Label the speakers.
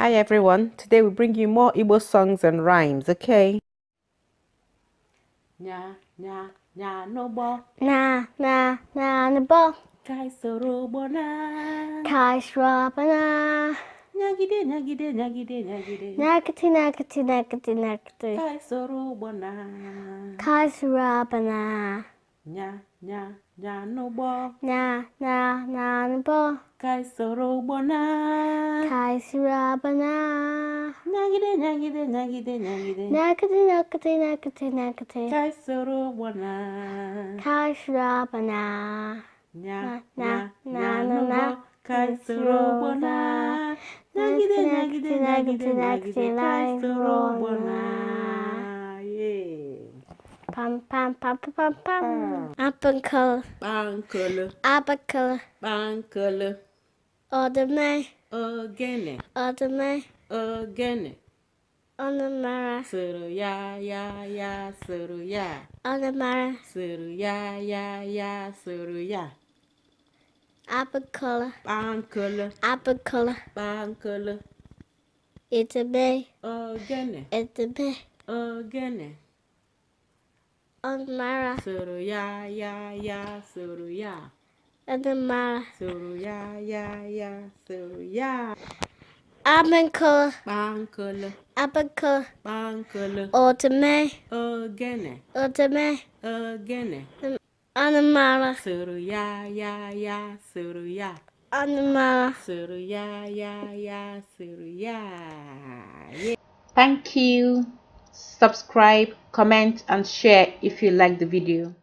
Speaker 1: Hi everyone. Today we bring you more Igbo songs and rhymes, okay? Nya nya nya n'ụgbọ.
Speaker 2: Na na na na bo.
Speaker 1: Ka anyị soro ụgbọ na.
Speaker 2: Ka anyị soro ụgbọ na.
Speaker 1: Nyagide nyagide nyagide nyagide.
Speaker 2: Nagati nagati nagati nagati.
Speaker 1: Ka anyị soro ụgbọ na.
Speaker 2: Ka anyị soro ụgbọ na.
Speaker 1: Nya nya nya n'ụgbọ.
Speaker 2: Na na na na bo.
Speaker 1: Ka anyị soro ụgbọ na.
Speaker 2: Ka anyị soro ụgbọ na.
Speaker 1: Nyagide nyagide nyagide nyagide.
Speaker 2: Nagati nagati nagati nagati.
Speaker 1: Ka anyị soro ụgbọ na.
Speaker 2: Ka anyị soro ụgbọ na.
Speaker 1: Nya
Speaker 2: Na
Speaker 1: nya
Speaker 2: na
Speaker 1: nya
Speaker 2: na
Speaker 1: n'ụgbọ.
Speaker 2: na.
Speaker 1: Ka anyị soro ụgbọ na. Nyagide nyagide nyagide nyagide. Ka anyị soro ụgbọ na. Yeah.
Speaker 2: Pam pam pam pam pam pam. Apple
Speaker 1: Kpankolo.
Speaker 2: Apple.
Speaker 1: Kpankolo.
Speaker 2: Ọdụme.
Speaker 1: Ogene.
Speaker 2: Ọdụme.
Speaker 1: Ogene.
Speaker 2: Ọnụmara.
Speaker 1: Soro ya ya ya soro ya.
Speaker 2: Ọnụmara.
Speaker 1: Soro ya ya ya soro ya.
Speaker 2: Apple.
Speaker 1: Kpankolo.
Speaker 2: Apple.
Speaker 1: Kpankolo.
Speaker 2: It's a me.
Speaker 1: Ogene.
Speaker 2: It's a me.
Speaker 1: Ogene.
Speaker 2: Ọnụmara.
Speaker 1: Soro ya ya ya soro ya.
Speaker 2: Ọnụmara.
Speaker 1: Soro ya ya ya soro ya.
Speaker 2: Apple.
Speaker 1: Kpankolo.
Speaker 2: Apple.
Speaker 1: Kpankolo.
Speaker 2: Ọdụme.
Speaker 1: Ogene.
Speaker 2: Ọdụme.
Speaker 1: Ogene.
Speaker 2: Ọnụmara.
Speaker 1: Soro ya ya ya soro ya.
Speaker 2: Ọnụmara.
Speaker 1: Soro ya ya ya soro ya. Yeah. Thank you. Subscribe, comment, and share if you like the video.